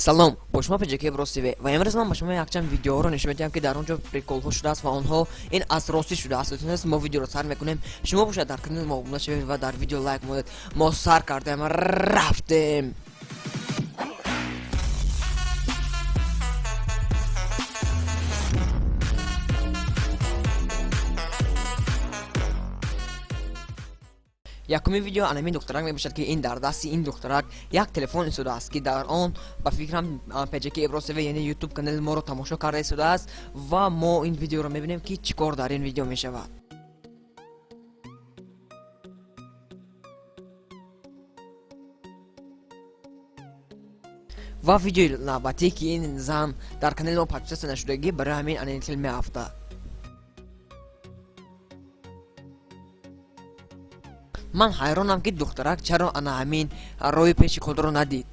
Салом, бо шумо PJK Bros TV ва имрӯз ман ба шумо якчанд видеоҳоро нишон медиҳам, ки дар он ҷо приколҳо шудааст ва онҳо ин аз ростӣ шудааст. Дӯстон, мо видеоро сар мекунем. Шумо бошад дар канали мо обуна шавед ва дар видео лайк монед. Мо сар кардем, рафтем. Якумин видео анамин духтарак мебошад, ки ин дар дасти ин духтарак як телефон истодааст, ки дар он ба фикрам PJK Bros TV, яъне YouTube канали моро тамошо карда истодааст ва мо ин видеоро мебинем, ки чӣ кор дар ин видео мешавад. Ва видеои навбатӣ, ки ин зан дар канали мо подписаться нашудагӣ, барои ҳамин ана ин хел меафтад. Ман ҳайронам, ки духтарак чаро ана ҳамин роҳи пеши худро надид.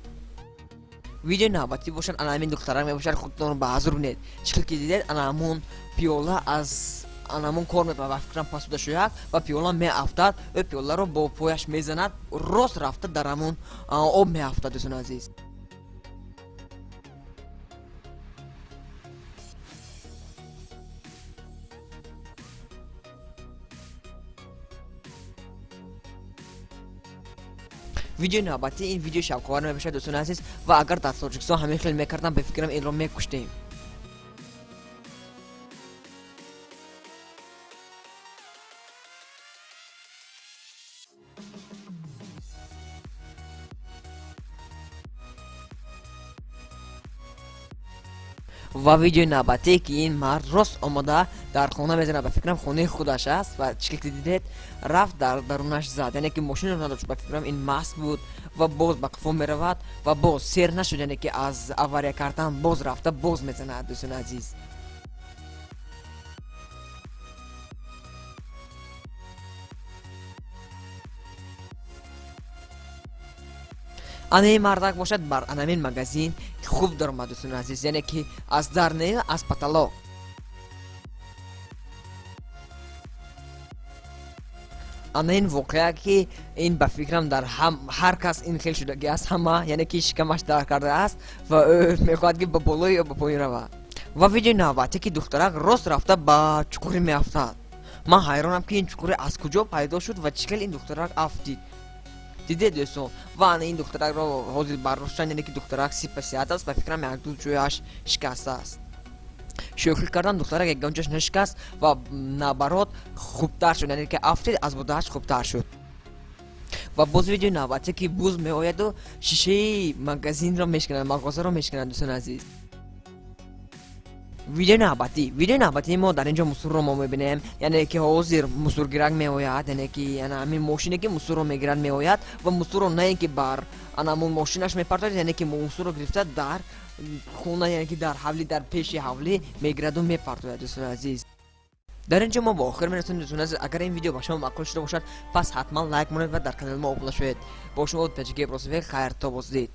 Видеои навбатӣ бошад ана ҳамин духтарак мебошад. Худтонро ба ҳазур бинед. Чӣ хел ки дидед, ана ҳамун пиёла аз ана ҳамун кор мепарад, ба фикрам пасуда шояд, ва пиёла меафтад. Ӯ пиёларо бо пояш мезанад, рост рафта дар ҳамун об меафтад, дӯстони азиз. Видеои навбатӣ ин видеои шавқовар мебошад, дӯстони азиз, ва агар дар Тоҷикистон ҳамин хел мекардам, ба фикрам, инро мекуштем. Ва видеои навбатӣ, ки ин мард рост омода дар хона мезанад, ба фикрам, хонаи худаш аст, ва чӣ ки дидед, рафт дар дарунаш зад, яъне ки мошинро надошт, ба фикрам, ин маст буд ва боз ба қафо меравад ва боз сер нашуд, яъне ки аз авария кардан боз рафта боз мезанад, дӯстони азиз. Ана ин мардак бошад, бар анамин магазин хуб даромад, дӯстони азиз, яъне ки аз дар не, аз потолок. Ана ин воқеа, ки ин ба фикрам дар ҳар кас ин хел шудагӣ аст, ҳама, яъне ки шикамаш дар кардааст ва ӯ мехоҳад, ки ба боло ё ба поён равад. Ва видеои навбатӣ, ки духтарак рост рафта ба чуқурӣ меафтад. Ман ҳайронам, ки ин чуқурӣ аз куҷо пайдо шуд ва чӣ хел ин духтарак афтид. Дидед, дӯстон? Ва ана ин духтаракро ҳозир бардоштан, яъне ки духтарак сипасиҳат аст, ба фикрам, якду ҷояш шикастааст. Шӯхӣ кардан, духтарак ягон ҷош нашикаст ва наоборот хубтар шуд, яъне ки афтид, аз будааш хубтар шуд. Ва боз видеои навбатӣ, ки буз меояду шишаи магазинро мешканад, мағозаро мешканад, дӯстони азиз. Видеои навбатии мо дар ин ҷо мусорро мо мебинем, яъне ки ҳозир мусоргирак меояд, яъне ки ана ҳамин мошине, ки мусорро мегирад, меояд ва мусорро на ин ки бар ана ҳамун мошинаш мепартояд, яъне ки мусорро гирифта дар хона, яъне ки дар ҳавлӣ, дар пеши ҳавлӣ мегираду мепартояд, дӯстони азиз. Дар ин ҷо мо ба охир мерасонем, дӯстони азиз. Агар ин видео ба шумо маъқул шуда бошад, пас ҳатман лайк монед ва дар канали мо обуна шавед. Бо шумо буд PJK Bros TV. Хайр, то боздид.